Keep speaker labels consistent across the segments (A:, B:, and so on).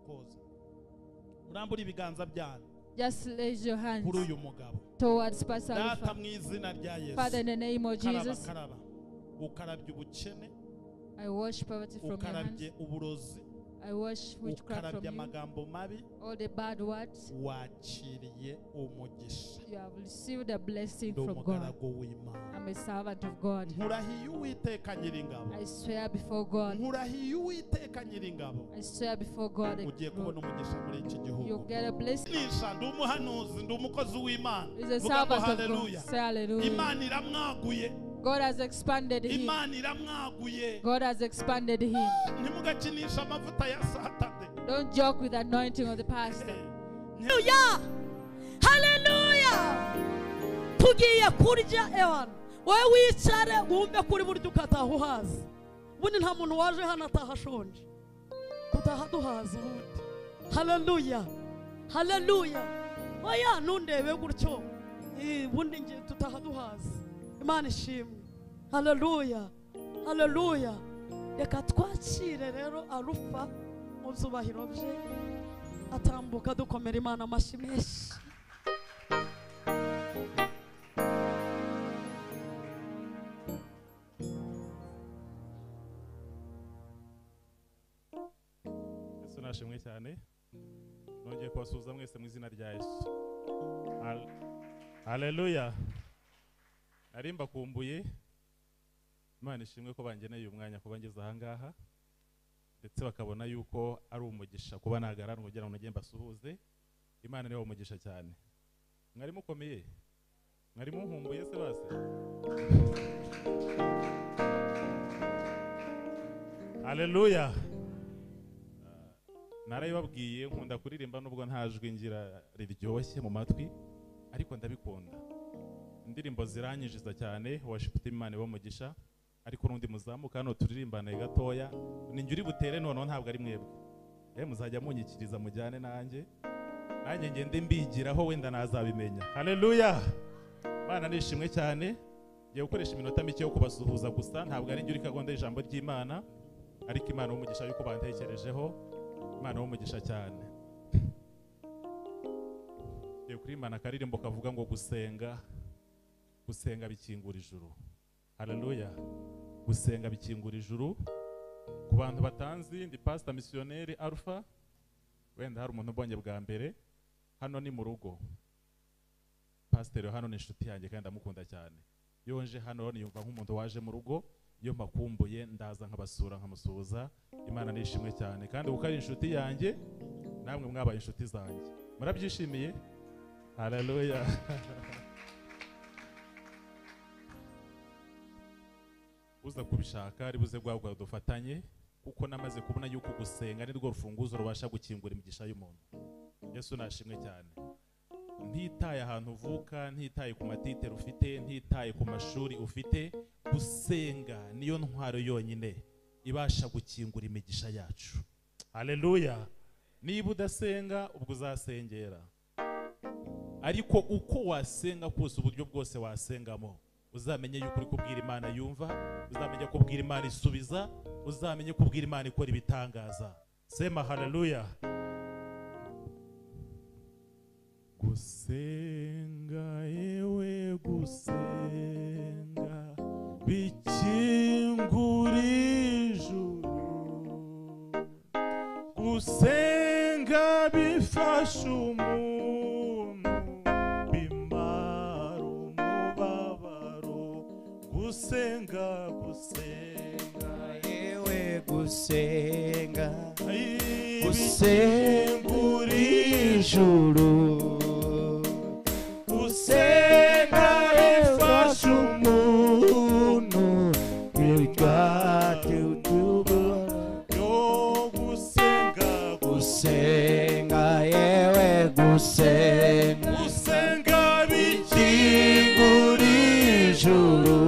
A: Kukoza. Murambure ibiganza byanyu.
B: Just raise your hands
A: kuri uyu mugabo.
B: Towards Pastor
A: Data
B: Alpha.
A: Mu izina rya Yesu.
B: Father, in the name of
A: Karaba,
B: Jesus,
A: karaba. Ukarabye ubukene.
B: I wash poverty from your hands.
A: Ukarabye uburozi.
B: I wash witchcraft
A: Ukarabye
B: from you.
A: Amagambo mabi.
B: All the bad words.
A: Wakiriye umugisha.
B: You have received a blessing
A: Ndi
B: from God.
A: umugaragu w'Imana.
B: I'm a servant of God.
A: Nkurahiye Uwiteka Nyiringabo.
B: I swear before God.
A: Nkurahiye Uwiteka Nyiringabo.
B: I swear before God.
A: Ugiye kubona umugisha muri iki gihugu.
B: You get a blessing.
A: Nisha, ndi umuhanuzi, ndi umukozi w'Imana.
B: He's a
A: Vuga ngo
B: servant of God.
A: haleluya.
B: Say hallelujah.
A: Imana iramwaguye.
B: God has expanded him.
A: Imana iramwaguye.
B: God has expanded him.
A: Ntimugakinishe amavuta ya Satani.
B: Don't joke with the anointing of the pastor.
C: Hallelujah. Hallelujah. Tugiye kurya ewana. Wowe wicare wumve kuri buryo ukataha uhaze. Ubundi nta muntu waje hano ataha ashonje. Tutaha duhaze ubundi. Hallelujah. Hallelujah. Oya nundebe gutyo. Ubundi nge tutaha duhaze. Imana ishimwe. Hallelujah. Hallelujah. Reka twakire rero Alpha mu byubahiro bye atambuka dukomera Imana amashyi menshi.
D: Yesu nashimwe cyane. Nongeye kubasuhuza mwese mu izina rya Yesu. Hallelujah. Nari mbakumbuye. Imana ishimwe ko bangeneye uyu mwanya kuba ngeze aha ngaha, ndetse bakabona yuko ari umugisha kuba nagarara kugira ngo nongere mbasuhuze. Imana niyo umugisha cyane. Mwari mukomeye? Mwari munkumbuye se base? Hallelujah. Narayibabwiye nkunda kuririmba nubwo nta jwi ngira riryoshye mu matwi, ariko ndabikunda. Indirimbo ziranyinjiza cyane, worship team Imana ibahe umugisha. Ariko nundi muzamuka hano turirimbane gatoya, ninjye uri butere noneho ntabwo ari mwebwe. Muzajya munyikiriza mujyane nanjye, nanjye ngende mbigiraho wenda nazabimenya. Hallelujah. Imana nishimwe cyane. Ngiye gukoresha iminota mike yo kubasuhuza gusa, ntabwo ari njye uri kagonda ijambo ry'Imana, ariko Imana umugisha yuko bantekerejeho. Imana umugisha cyane. Ngiye kurimbana akaririmbo kavuga ngo gusenga, gusenga bikingura ijuru. Hallelujah. Gusenga bikingura ijuru. Ku bantu batanzi, ndi pastor missionnaire Alpha. Wenda hari umuntu ubonye bwa mbere. Hano ni mu rugo. Pastor hano ni inshuti yanjye kandi ndamukunda cyane. Iyo nje hano niyumva nk'umuntu waje mu rugo, iyo mpakumbuye ndaza nkabasura nkamusuhuza. Imana nishimwe cyane kandi kuko ari inshuti yanjye, namwe mwabaye inshuti zanjye. Murabyishimiye? Hallelujah. Uza kubishaka ari buze bwagwa dufatanye, kuko namaze kubona yuko gusenga ni rwo rufunguzo rubasha gukingura imigisha y'umuntu. Yesu nashimwe cyane. Ntitaye ahantu uvuka, ntitaye ku matitero ufite, ntitaye ku mashuri ufite, gusenga niyo ntwaro yonyine ibasha gukingura imigisha yacu. Hallelujah. Niba udasenga ubwo uzasengera, ariko uko wasenga kose, uburyo bwose wasengamo, uzamenye yuko uri kubwira Imana yumva, uzamenye kubwira Imana isubiza, uzamenye kubwira Imana ikora ibitangaza. Sema hallelujah. Gusenga yewe gusenga bikingura ijuru, gusenga bifasha umuntu bimara umubabaro, gusenga gusenga
E: yewe gusenga gusengura ijuru, gusenga bifasha umuntu
D: yo gusenga
E: gusenga yewe gusenga
D: gusenga
E: bikingura ijuru,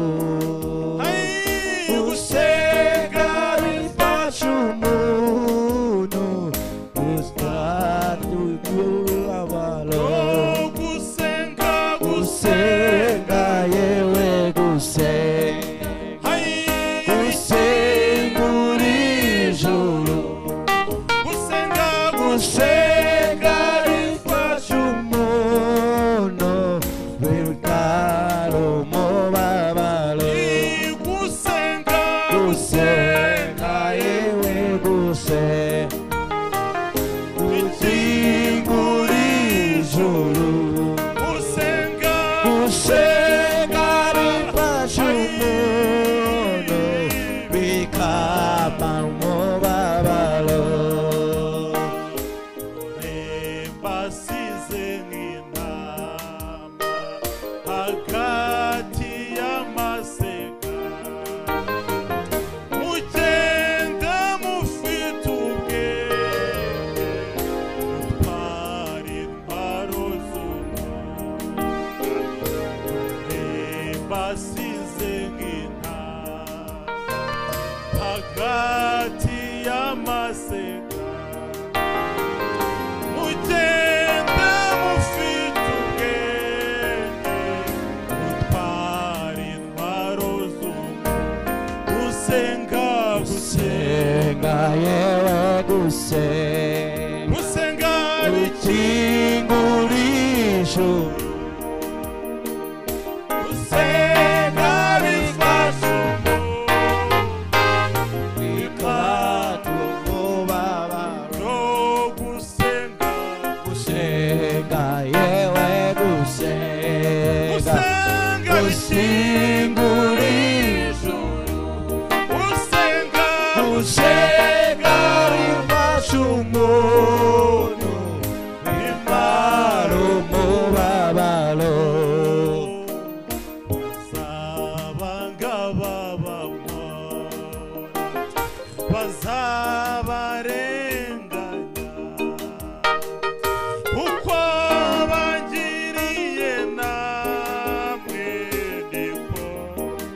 E: gusenga bifasha umuntu
D: gusenga
E: gusenga yewe gusenga gusengura ijuru,
D: gusenga
E: Gusenga bifasha umuntu bikara umubabaro.
A: Gusenga,
E: Gusenga yewe gusenga ukingura ijuru.
A: Gusenga,
E: Gusenga bifasha umuntu bikama umubabaro.
A: Basize nk'intama hagati y'amasega, mugende mufite ubwenge, mutware intwaro z'umwuka. Basize nk'intama hagati y'amasega, mugende mufite ubwenge, mutware intwaro z'umwuka. Gusenga, gusenga,
E: Gusenga yewe gusenga
A: gusenga
E: ukingura ijuru.
A: Gusenga bifasha umuntu
E: bikata umubabaro.
A: No gusenga,
E: Gusenga yewe gusenga
A: gusenga
E: ukingura ijuru.
A: Gusenga,
E: Gusenga bifasha umuntu bimara umubabaro.
A: Bazabanga babamora, bazabarenganya, uko bangiriye namwe niko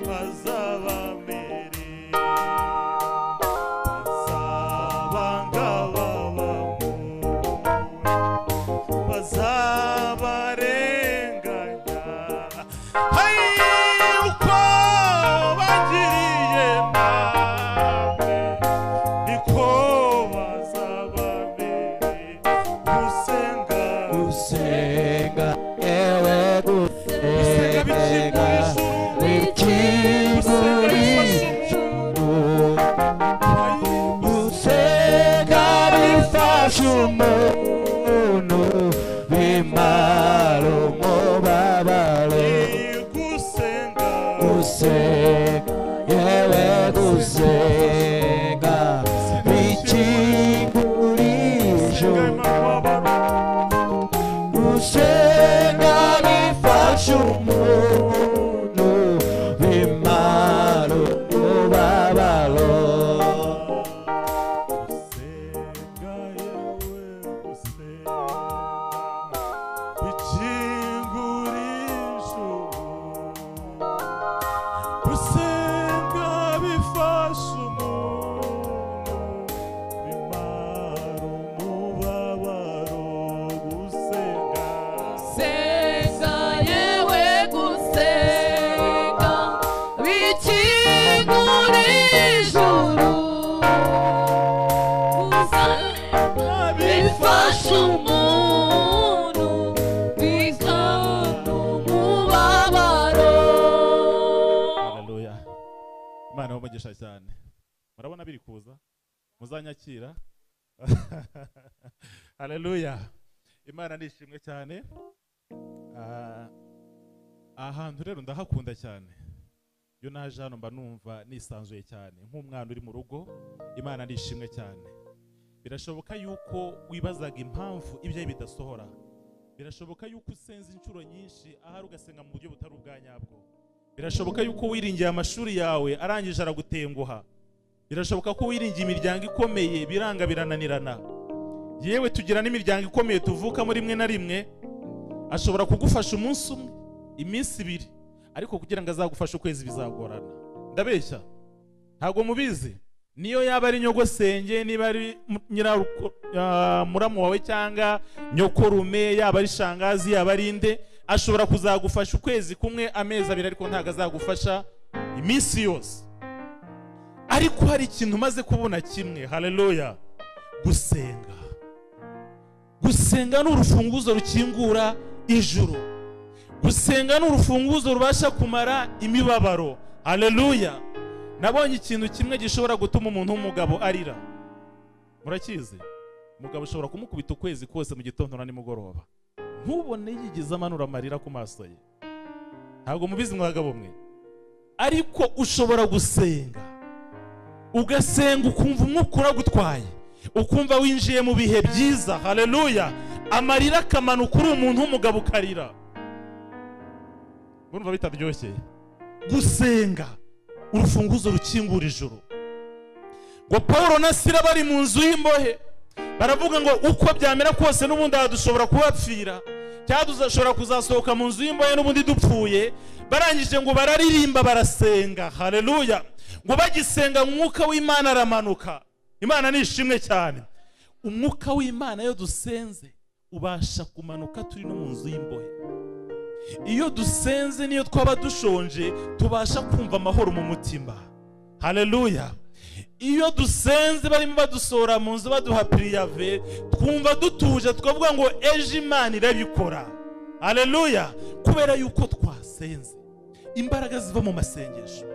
A: bazabamerera. Bazabanga babamora, bazabarenganya, Hey, uko bagiriye namwe niko bazabamerera. Gusenga,
E: Gusenga yewe
A: gusenga
E: gusenga
A: bikingura ijuru,
E: bikingura ijuru. Gusenga bifasha umuntu bimara umubabaro.
A: Gusenga,
E: Gusenga yewe gusenga bikingura ijuru. Gusenga bifasha umuntu bimara umubabaro.
A: Gusenga yewe gusenga bikingura ijuru, gusenga bifasha umuntu bimara umubabaro. Gusenga,
B: Gusenga yewe gusenga bikingura ijuru. Gusenga bifasha umuntu bikana umubabaro.
D: Haleluya. Imana ibahe cyane. Murabona biri kuza, muzanyakira. Haleluya. Imana nishimwe cyane. Ahantu rero ndahakunda cyane. Iyo naje hano mba numva nisanzuye cyane nk'umwana uri mu rugo. Imana nishimwe cyane. Birashoboka yuko wibazaga impamvu ibyo bidasohora. Birashoboka yuko usenze inshuro nyinshi ahari ugasenga mu buryo butari ubwa nyabwo. Birashoboka yuko wiringiye amashuri yawe arangije aragutenguha. Birashoboka ko wiringiye imiryango ikomeye biranga birananirana. Yewe tugira n'imiryango ikomeye tuvukamo rimwe na rimwe, ashobora kugufasha umunsi umwe, iminsi ibiri, ariko kugira ngo azagufashe ukwezi bizagorana. Ndabeshya? Ntabwo mubizi. Niyo yaba ari nyogosenge, niba ari muramu wawe cyangwa nyokorume, yaba ari shangazi, yaba ari inde, ashobora kuzagufasha ukwezi kumwe, amezi abiri, ariko ntabwo azagufasha iminsi yose. Ariko hari ikintu umaze kubona kimwe, haleluya, gusenga. Gusenga ni urufunguzo rukingura ijuru. Gusenga ni urufunguzo rubasha kumara imibabaro. Haleluya. Nabonye ikintu kimwe gishobora gutuma umuntu w'umugabo arira. Murakizi? Umugabo ushobora kumukubita ukwezi kose mu gitondo na nimugoroba, ntubone yigeze amanura amarira ku maso ye. Ntabwo mubizi mwagabo mwe. Ariko ushobora gusenga, ugasenga ukumva umwuka uragutwaye, ukumva winjiye mu bihe byiza. Haleluya. Amarira akamanuka uri umuntu w'umugabo ukarira. Murumva bitaryoshye? Gusenga urufunguzo rukingura ijuru. Ngo Paulo na Sila bari mu nzu y'imbohe, baravuga ngo uko byamera kose n'ubundi dushobora kubapfira, cyangwa tuzashobora kuzasohoka mu nzu y'imbohe n'ubundi dupfuye. Barangije ngo bararirimba barasenga. Haleluya. Ngo bagisenga umwuka w'Imana aramanuka. Imana ni ishimwe cyane. Umwuka w'Imana iyo dusenze ubasha kumanuka turi no mu nzu y'imbohe. Iyo dusenze niyo twaba dushonje tubasha kumva amahoro mu mutima. Haleluya. Iyo dusenze barimo badusora mu nzu baduha priyave, twumva dutuje, tukavuga ngo ejo Imana irabikora. Haleluya. Kubera yuko twasenze. Imbaraga ziva mu masengesho,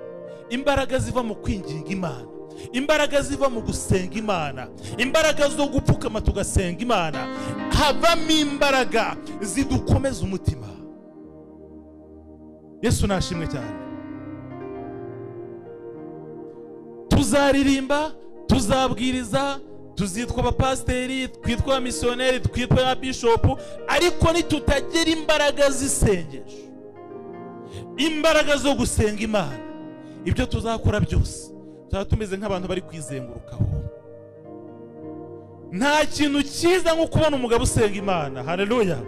D: imbaraga ziva mu kwinginga Imana, imbaraga ziva mu gusenga Imana, imbaraga zo gupfukama tugasenga Imana, havamo imbaraga zidukomeza umutima. Yesu nashimwe cyane. Tuzaririmba, tuzabwiriza, tuzitwa abapasiteri, twitwa abamisiyoneri, twitwa ababishopu, ariko nitutagira imbaraga z'isengesho, imbaraga zo gusenga Imana, ibyo tuzakora byose tuzaba tumeze nk'abantu bari kwizengurukaho. Nta kintu cyiza nko kubona umugabo usenga Imana. Haleluya.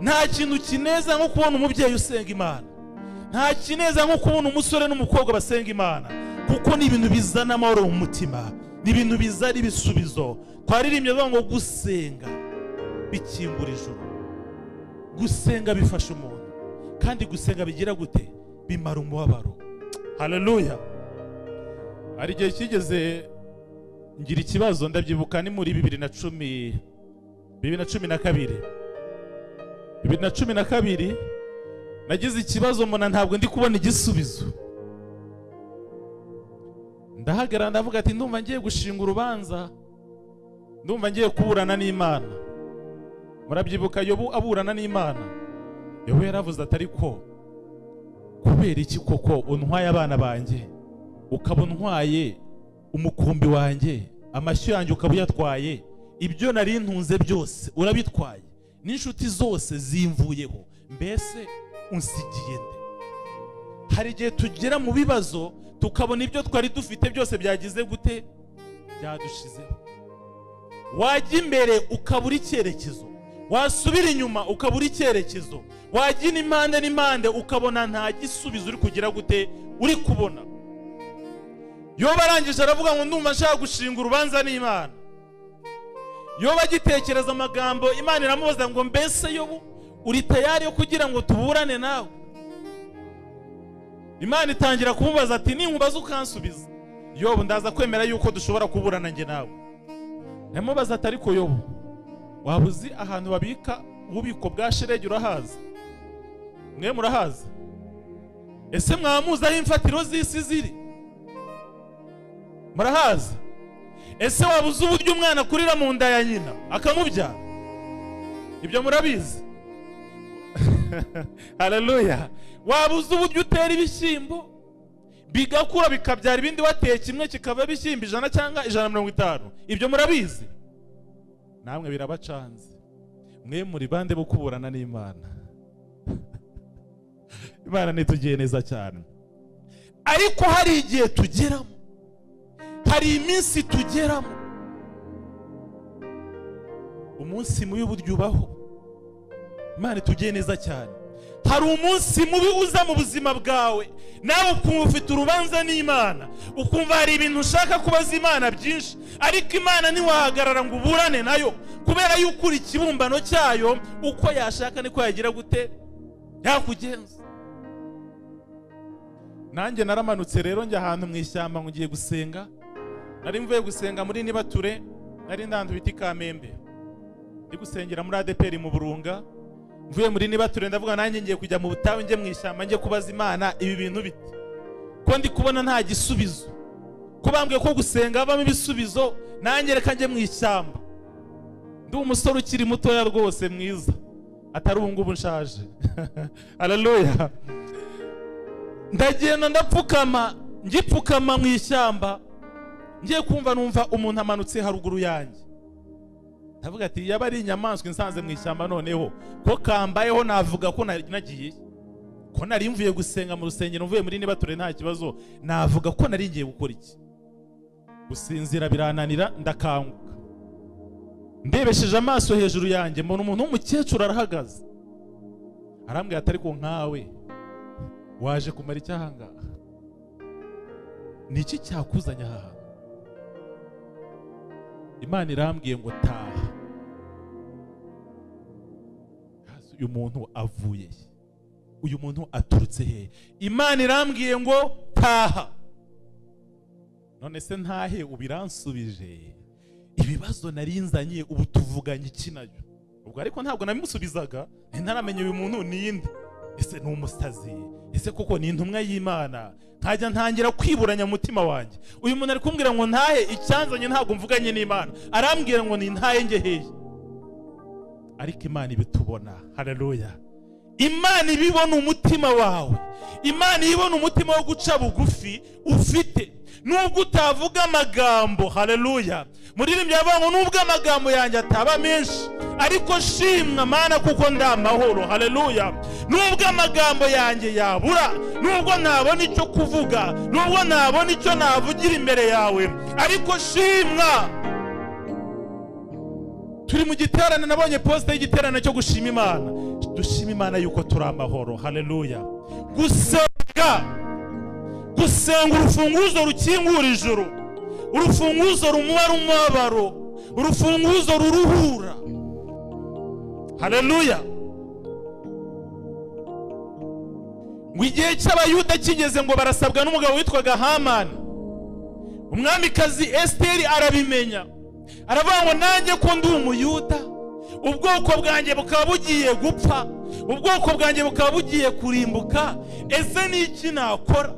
D: Nta kintu kineza nko kubona umubyeyi usenga Imana. Nta kineza nko kubona umusore n'umukobwa basenga Imana, kuko ni ibintu bizana amahoro mu mutima, ni ibintu bizana ibisubizo. Twaririmbye bavuga ngo gusenga bikingura ijuru. Gusenga bifasha umuntu, kandi gusenga bigira gute? Bimara umubabaro. Haleluya. Hari igihe kigeze ngira ikibazo, ndabyibuka ni muri 2010, 2012. 2012 nagize ikibazo mbona ntabwo ndi kubona igisubizo. Ndahagarara ndavuga ati ndumva ngiye gushinga urubanza, ndumva ngiye kuburana n'Imana. Murabyibuka Yobu aburana n'Imana. Yobu yaravuze ati ariko kubera iki koko untwaye abana banjye, ukaba untwaye umukumbi wanjye, amashyo yanjye ukaba uyatwaye, ibyo nari ntunze byose urabitwaye, n'inshuti zose zimvuyeho, mbese unsigiye nde? Hari igihe tugera mu bibazo tukabona ibyo twari dufite byose byagize gute? Byadushizeho. Wajya imbere ukabura icyerekezo, wasubira inyuma ukabura icyerekezo, wajya n'impande n'impande ukabona nta gisubizo uri kugira gute uri kubona. Yobu arangije aravuga ngo ndumva nshaka gushinga urubanza n'Imana. Yobu agitekereza amagambo, Imana iramubaza ngo mbese Yobu uri tayari yo kugira ngo tuburane nawe? Imana itangira kumubaza ati ninkubaza ukansubiza, Yobu ndaza kwemera yuko dushobora kuburana njye nawe. Namubaza ati ariko Yobu waba uzi ahantu babika ububiko bwa shelegi? Urahazi? Mwe murahazi? Ese mwamuzi aho imfatiro z'isi ziri? Murahazi? Ese waba uzi uburyo umwana akurira mu nda ya nyina akamubyara? Ibyo murabizi? Haleluya. Waba uzi uburyo utera ibishyimbo bigakura bikabyara ibindi wateye kimwe kikaba ibishyimbo 100 cyangwa 150? Ibyo murabizi? Namwe birabacanze. Mwe muri bande bo kuburana n'Imana. Imana nitugiye neza cyane. Ariko hari igihe tugeramo, hari iminsi tugeramo, umunsi mubi buryo ubaho. Imana itugiye neza cyane. Hari umunsi mubi uza mu buzima bwawe, nawe ukumva ufite urubanza n'Imana, ukumva hari ibintu ushaka kubaza Imana byinshi, ariko Imana ntiwahagarara ngo uburane nayo, kubera yuko uri ikibumbano cyayo, uko yashaka niko yagira gute yakugenza. Nanjye naramanutse rero njya ahantu mu ishyamba ngo ngiye gusenga. Nari mvuye gusenga muri Nibature, nari ndandu biti Kamembe. Ndi gusengera muri ADPR mu Burunga, mvuye muri nibature ndavuga nanjye ngiye kujya mu butayu, njye mu ishyamba, njye kubaza Imana ibi bintu bite, ko ndi kubona nta gisubizo, ko bambwiye ko gusenga havamo ibisubizo, nanjye reka njye mu ishyamba. Ndi umusore ukiri mutoya rwose mwiza, atari ubu ngubu nshaje. Haleluya. Ndagenda ndapfukama, ngipfukama mu ishyamba, ngiye kumva numva umuntu amanutse haruguru yanjye. Ndavuga ati yaba ari inyamaswa insanze mu ishyamba, noneho ko kambayeho navuga ko nagiye, ko nari mvuye gusenga mu rusengero, mvuye muri nibature nta kibazo, navuga ko nari ngiye gukora iki? Gusinzira birananira, ndakanguka. Ndebesheje amaso hejuru yanjye mbona umuntu w'umukecuru arahagaze. Arambwira ati ariko nkawe waje kumara icyaha ngaha, ni iki cyakuzanye aha hantu? Imana irambwiye ngo taha. Uyu muntu avuye he? Uyu muntu aturutse he? Imana irambwiye ngo taha. None se ntahe? Ubiransubije ibibazo narinzanye, ubu tuvuganye iki nayo? Ubwo ariko ntabwo nabimusubizaga, ntaramenya uyu muntu ninde. Ese ni umusazi? Ese koko ni intumwa y'Imana? Ntajya ntangira kwiburanya umutima wanjye. Uyu muntu ari kumbwira ngo ntahe, icyanzanye ntabwo mvuganye n'Imana, arambwira ngo ni ntahe nge hehe? Ariko Imana ibitubona. Haleluya. Imana ibibona umutima wawe, Imana ibibona umutima wo guca bugufi ufite, nubwo utavuga amagambo. Haleluya. Muririmbyi yavuga ngo nubwo amagambo yanjye ataba menshi, ariko shimwa Mana kuko ndi amahoro. Haleluya. Nubwo amagambo yanjye yabura, nubwo ntabona icyo kuvuga, nubwo ntabona icyo navugira imbere yawe, ariko shimwa. Turi mu giterane, nabonye poste y'igiterane cyo gushima Imana. Dushima Imana yuko turi amahoro. Haleluya. Gusenga, gusenga urufunguzo rukingura ijuru, urufunguzo rumara umubabaro, urufunguzo ruruhura. Haleluya. Ngo igihe cy'Abayuda kigeze ngo barasabwa n'umugabo witwaga Hamani. Umwamikazi Esiteri arabimenya, aravuga ngo nanjye ko ndi umuyuda, ubwoko bwanjye bukaba bugiye gupfa, ubwoko bwanjye bukaba bugiye kurimbuka, ese ni iki nakora?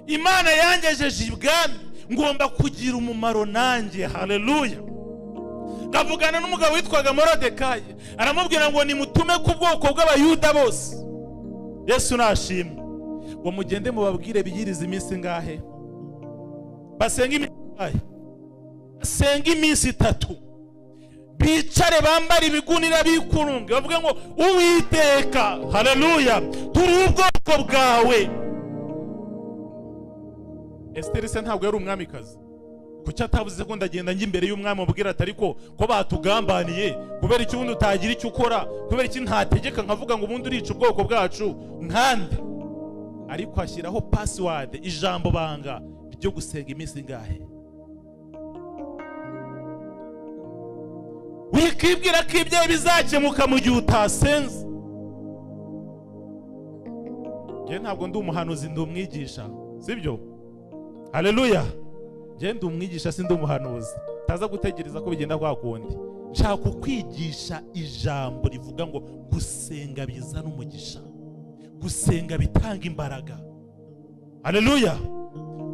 D: Imana yangejeje ibwami, ngomba kugira umumaro nanjye. Haleluya. Ngavugana n'umugabo witwaga Morodekayi, aramubwira ngo nimutume ku bwoko bw'Abayuda bose. Yesu nashimwe. Ngo mugende mubabwire biyirize iminsi ngahe? Basenga iminsi ngahe? Basenga iminsi 3. Bicare bambara ibigunira bikurunge, bavuge ngo Uwiteka, haleluya, turi ubwoko bwawe. Esiteri se ntabwo yari umwamikazi. Kuki atavuze ko ndagenda njye imbere y'umwami ubwira ati ariko ko batugambaniye, kubera iki ubundi utagira icyo ukora, kubera iki ntategeka nkavuga ngo ubundi urica ubwoko bwacu nkande? Ariko ashyiraho password, ijambo banga ryo gusenga iminsi ngahe? Wikibwira ko ibyawe bizakemuka mu gihe utasenze. Njye ntabwo ndi umuhanuzi, ndi umwigisha, sibyo? Haleluya. Njye ndi umwigisha, si ndi umuhanuzi. Taza gutegereza ko bigenda kwa kundi. Nshaka kukwigisha ijambo rivuga ngo gusenga bizana umugisha, gusenga bitanga imbaraga. Haleluya.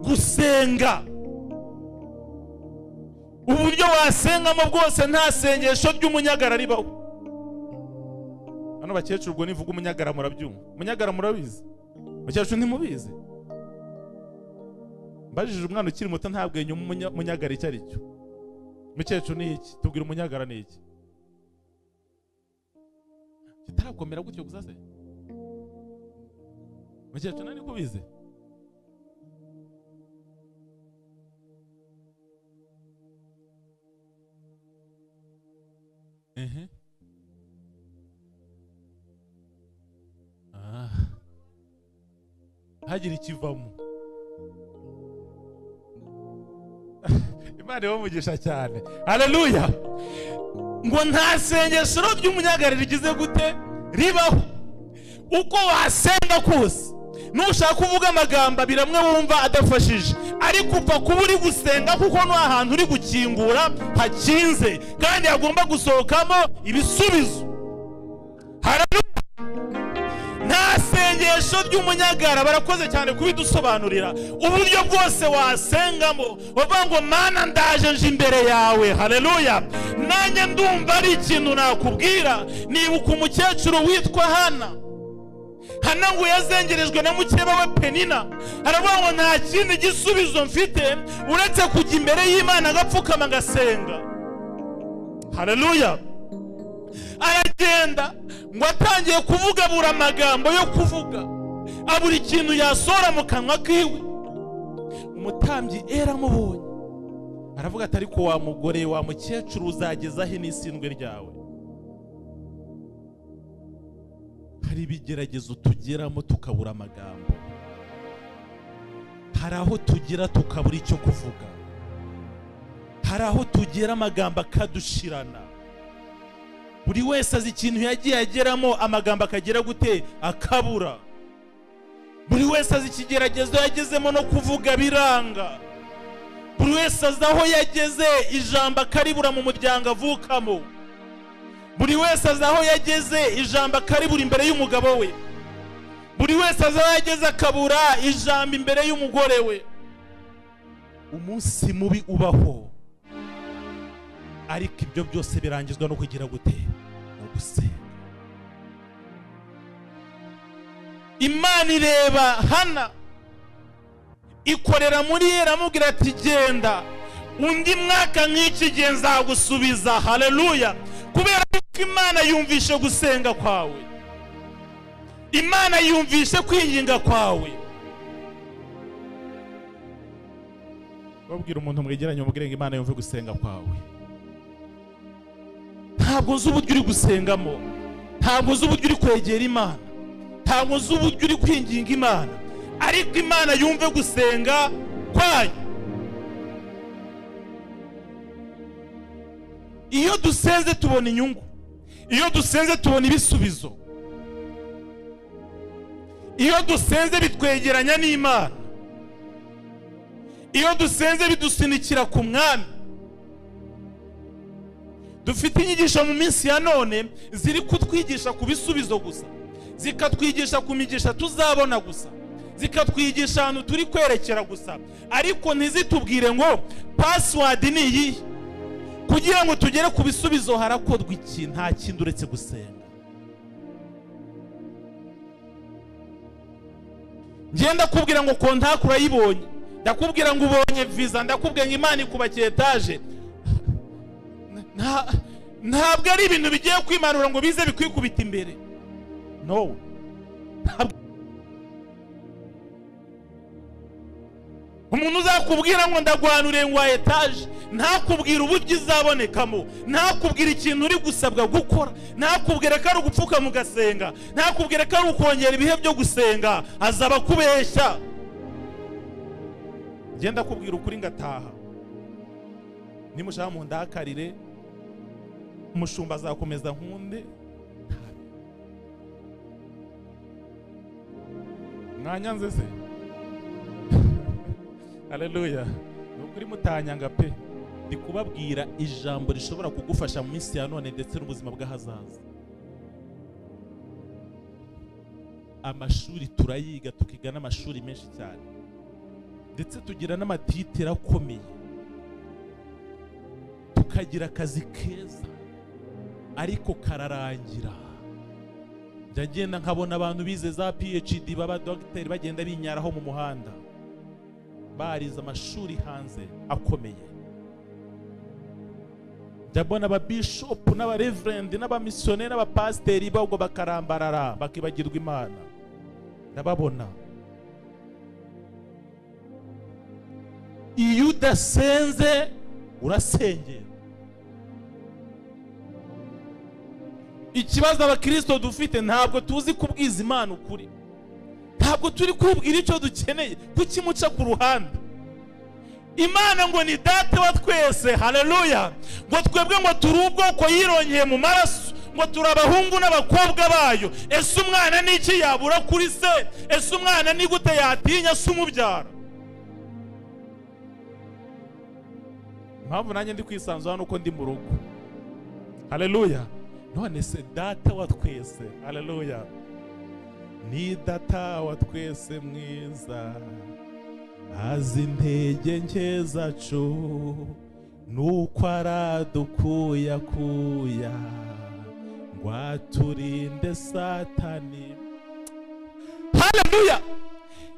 D: Gusenga, uburyo wasengamo bwose, nta sengesho ry'umunyagara ribaho. Hano bakecuru ubwo nivuga umunyagara murabyumva. Umunyagara murabizi? Bakecuru ntimubizi? Mbajije umwana ukiri muto ntabwo yenya umunyagara icyo ari cyo. Mukecuru ni iki? Tubwira umunyagara ni iki? Kitarakomera gutyo gusa se? Mukecuru nani kubizi? Hagira ikivamo. Imana ibamugisha cyane. Haleluya. Ngo nta sengesho ry'umunyagara rigize gute ribaho. Uko wasenga kose, Nushaka kuvuga amagambo abiri amwe wumva adafashije, ariko upfa kuba uri gusenga kuko no ahantu uri gukingura hakinze kandi hagomba gusohokamo ibisubizo. Nta sengesho ry'umunyagara. Barakoze cyane kubidusobanurira uburyo bwose wasengamo bavuga ngo Mana ndaje nje imbere yawe. Haleluya. Nanjye ndumva ari ikintu nakubwira. Nibuka umukecuru witwa Hana. Hana ngo yazengerejwe na mukeba we Penina, aravuga ngo nta kindi gisubizo mfite uretse kujya imbere y'Imana agapfukama ngasenga. Haleluya. Aragenda ngo atangiye kuvuga abura amagambo yo kuvuga, abura ikintu yasora mu kanwa kiwe. Umutambyi eramubonye aravuga ati ariko wa mugore wa mukecuru uzageza he n'isindwe ryawe? Hari ibigeragezo tugeramo tukabura amagambo, hari aho tugera tukabura icyo kuvuga, hari aho tugera amagambo akadushirana. Buri wese azi ikintu yagiye ageramo amagambo akagera gute akabura. Buri wese azi ikigeragezo yagezemo no kuvuga biranga. Buri wese azi aho yageze ijambo akaribura mu muryango avukamo. Buri wese azi aho yageze ijambo akaribura imbere y'umugabo we. Buri wese azi aho yageze akabura ijambo imbere y'umugore we. Umunsi mubi ubaho, ariko ibyo byose birangizwa no kugira gute? No gusenga. Imana ireba Hana ikorera muri ye, iramubwira ati genda undi mwaka nk'iki gihe nzagusubiza. Haleluya. Kubera ko Imana yumvishe gusenga kwawe, Imana yumvishe kwinginga kwawe. Babwira umuntu mwegeranye umubwire ngo Imana yumve gusenga kwawe. Ntabwo uzi uburyo uri gusengamo, ntabwo uzi uburyo uri kwegera Imana, ntabwo uzi uburyo uri kwinginga Imana, ariko Imana yumve gusenga kwayo. Iyo dusenze tubona inyungu, iyo dusenze tubona ibisubizo, iyo dusenze bitwegeranya n'Imana, iyo dusenze bidusunikira ku mwami. Dufite inyigisho mu minsi ya none ziri kutwigisha ku bisubizo gusa, zikatwigisha ku migisha tuzabona gusa, zikatwigisha ahantu turi kwerekera gusa, ariko ntizitubwire ngo password ni iyi. Kugira ngo tugere ku bisubizo harakorwa iki? Nta kindi uretse gusenga. Ngenda kubwira ngo contact urayibonye, ndakubwira ngo ubonye visa, ndakubwira ngo Imana ikubakiye etage. Ntabwo ari ibintu bigiye kwimanura ngo bize bikwikubita imbere. No. Umuntu uzakubwira ngo ndagwanure ngo etage, ntakubwira uburyo izabonekamo, ntakubwira ikintu uri gusabwa gukora, ntakubwira ko ari ugupfuka mugasenga, ntakubwira ko ari ukongera ibihe byo gusenga, azaba kubeshya. Ngenda kubwira ukuri ngataha. Nimushaka mu ndakarire, umushumba azakomeza nkunde. Mwanyanze se? Haleluya. Nukuri mutanyanga pe. Ndi kubabwira ijambo rishobora kugufasha mu minsi ya none ndetse n'ubuzima bw'ahazaza. Amashuri turayiga, tukiga n'amashuri menshi cyane, ndetse tugira n'amatitire akomeye, tukagira akazi keza, ariko kararangira. Njya nkabona abantu bize za PhD baba dogiteri bagenda binyaraho mu muhanda, barize amashuri hanze akomeye. Ndabona aba bishop n'aba reverend n'aba missionnaire n'aba pasiteri bagwa bakarambarara bakibagirwa Imana. Ndababona. Iyo udasenze urasengera. Ikibazo abakristo dufite, ntabwo tuzi kubwiza Imana ukuri, ntabwo turi kwibwira icyo dukeneye, kukimuca ku ruhande. Imana ngo ni data wa twese. Haleluya. Ngo twebwe ngo turi ubwoko yirongeye mu maraso, Ngo turi abahungu n'abakobwa bayo. Ese umwana n'iki yabura kuri se? Ese umwana ni gute yatinya se umubyara? Impamvu nanjye ndi kwisanzura hano uko ndi mu rugo. Haleluya. None se data wa twese, haleluya, ni data wa twese mwiza, azi intege nke zacu, nuko aradukuyakuya ngo aturinde Satani. Haleluya.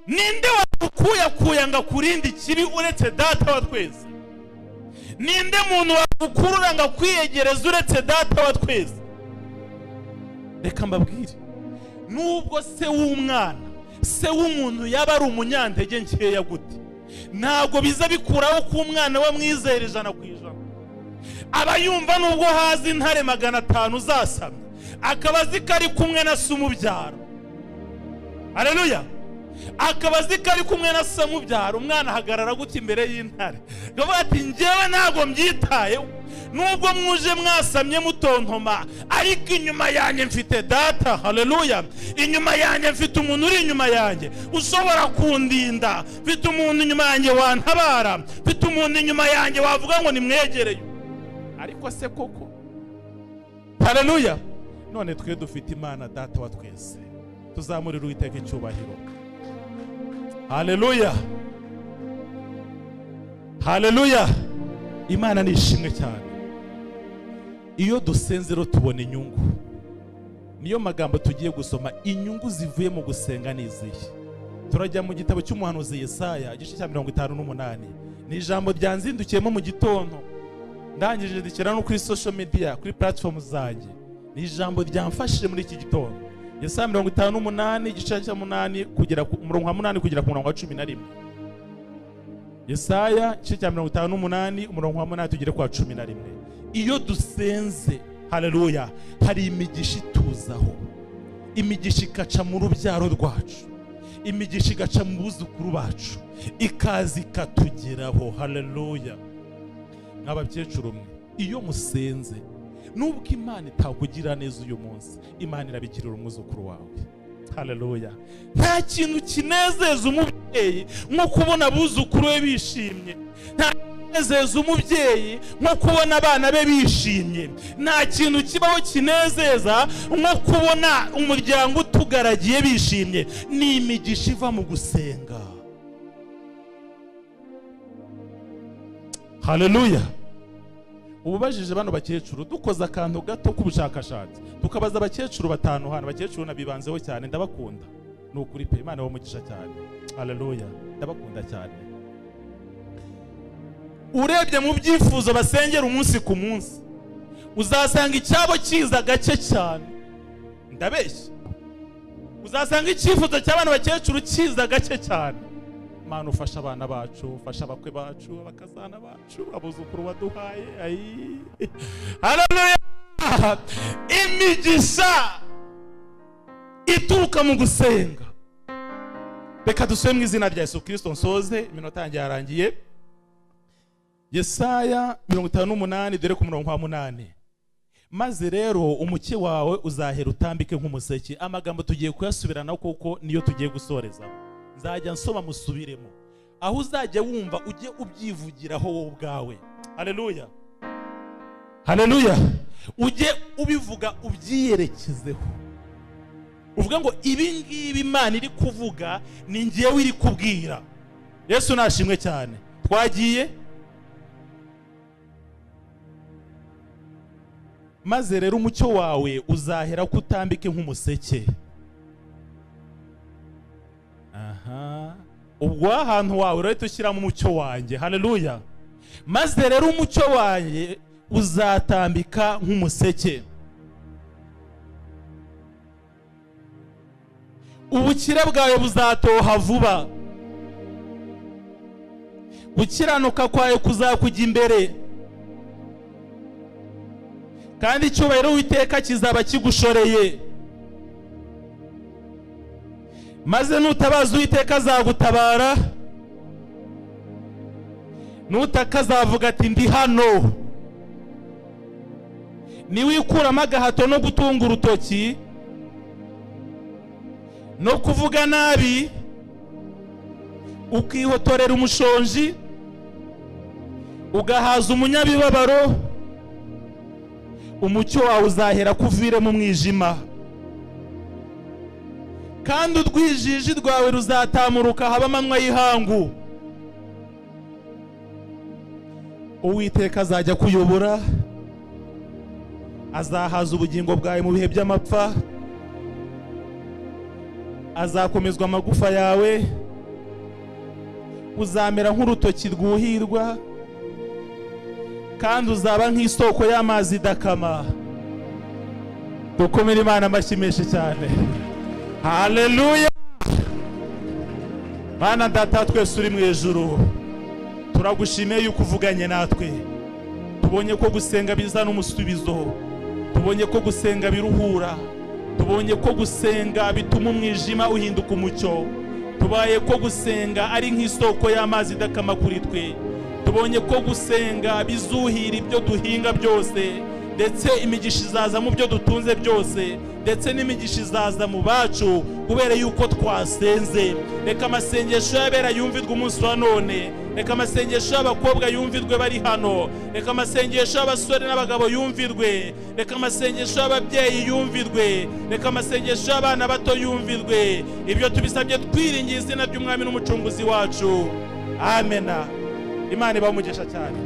D: Ninde wagukuyakuya ngo akurinde ikibi uretse data wa twese? Ninde muntu wagukurura ngo akwiyegereze uretse data wa twese? Reka mbabwire, nubwo se w'umwana, se w'umuntu yaba ari umunyantege nkeya gute, ntabwo biza bikuraho ko umwana we amwizera 100%. Aba yumva nubwo hazi intare 500 zasamye, akaba azi ko ari kumwe na se umubyara. Haleluya. Akaba azi ko ari kumwe na se umubyara. Umwana ahagarara gutya imbere y'intare, akavuga ati njyewe ntabwo mbyitayeho, nubwo mwuje mwasamye mutontoma, ariko inyuma yanjye mfite data. Haleluya. Inyuma yanjye mfite umuntu uri inyuma yanjye ushobora kundinda, mfite umuntu inyuma yanjye wantabara, mfite umuntu inyuma yanjye wavuga ngo nimwegereye. Ariko se koko? Haleluya. None twe dufite Imana data wa twese, tuzamurira Uwiteka icyubahiro. Haleluya. Haleluya. Imana ni ishimwe cyane. Iyo dusenze rero tubona inyungu. Niyo magambo tugiye gusoma, inyungu zivuye mu gusenga ni izihe? Turajya mu gitabo cy'umuhanuzi Yesaya igice cya 58. Ni ijambo ryanzindukiyemo mu gitondo, ndangije ndikira no kuri social media, kuri platform zanjye. Ni ijambo ryamfashije muri iki gitondo. Yesaya 58 igice cya 8 kugera ku murongo wa 8 kugera ku murongo wa 11. Yesaya igice cya 58 umurongo wa 8 tugere kwa 11. Iyo dusenze, haleluya, hari imigisha ituzaho. Imigisha ikaca mu rubyaro rwacu, imigisha igaca mu buzukuru bacu, ikaza ikatugeraho. Haleluya. Nk'abakecuru mwe, iyo musenze, nubwo Imana itakugira neza uyu munsi, Imana irabigirira umwuzukuru wawe. Haleluya. Nta kintu kinezeza umubyeyi nko kubona abuzukuru be bishimye. Nta kinezeza umubyeyi nko kubona abana be bishimye. Nta kintu kibaho kinezeza nko kubona umuryango utugaragiye bishimye. Ni imigisha iva mu gusenga. Haleluya. Ububajije bano bakecuru, dukoze akantu gato k'ubushakashatsi, tukabaza abakecuru 5 hano. Abakecuru nabibanzeho cyane, ndabakunda ni ukuri pe, Imana ibahe cyane. Haleluya, ndabakunda cyane. Urebye mu byifuzo basengera umunsi ku munsi, uzasanga icyabo kiza gake cyane. Ndabeshya? Uzasanga icyifuzo cy'abana bakecuru kiza gake cyane. Imana ufasha abana bacu, ufasha abakwe bacu, abakazana bacu, abuzukuru waduhaye. Ayi, haleluya. Imigisha ituruka mu gusenga. Reka dusome mu izina rya Yesu Kristo, nsoze iminota yanjye yarangiye. Yesaya 58 dore ku murongo wa 8. Maze rero umucyo wawe uzahera utambike nk'umuseke. Amagambo tugiye kuyasubirana kuko niyo tugiye gusoreza. Nzajya nsoma musubiremo, aho uzajya wumva ujye ubyivugiraho wowe ubwawe. Haleluya. Haleluya. Ujye ubivuga ubyiyerekezeho, uvuga ngo ibi ngibi Imana iri kuvuga ni njyewe iri kubwira. Yesu nashimwe cyane. Twagiye. Maze rero umucyo wawe uzahera kutambike nk'umuseke. Aha, ubwo ahantu wawe urahita ushyiramo umucyo wanjye. Haleluya. Maze rero umucyo wanjye uzatambika nk'umuseke. Ubukire bwawe buzatoha vuba, gukiranuka kwawe kuzakujya imbere, kandi icyubahiro Uwiteka kizaba kigushoreye. Maze nutabaza Uwiteka azagutabara, nutaka azavuga ati ndi hano. Niwikuramo agahato no gutunga urutoki no kuvuga nabi, ukihotorera umushonji, ugahaza umunyabibabaro, umucyo wawe uzahera kuvire mu mwijima, kandi urwijiji rwawe ruzatamuruka haba amanywa y'ihangu. Uwiteka azajya kuyobora, azahaza ubugingo bwawe mu bihe by'amapfa, azakomezwa amagufa yawe, uzamera nk'urutoki rwuhirwa, kandi uzaba nk'isoko y'amazi idakama. Dukomere Imana amashyi menshi cyane. Haleluya! Mana Data twese uri mu ijuru, turagushimiye yuko uvuganye natwe. Tubonye ko gusenga bizana umusubizo, tubonye ko gusenga biruhura, tubonye ko gusenga bituma umwijima uhinduka umucyo, tubaye ko gusenga ari nk'isoko y'amazi idakama kuri twe, tubonye ko gusenga bizuhira ibyo duhinga byose, ndetse imigisha izaza mu byo dutunze byose, ndetse n'imigisha izaza mu bacu kubera yuko twasenze. Reka amasengesho y'abera yumvirwe umunsi wa none, reka amasengesho y'abakobwa yumvirwe bari hano, reka amasengesho y'abasore n'abagabo yumvirwe, reka amasengesho y'ababyeyi yumvirwe, reka amasengesho y'abana bato yumvirwe. Ibyo tubisabye twiringiye izina ry'Umwami n'Umucunguzi wacu. Amena. Imana ibahe umugisha cyane.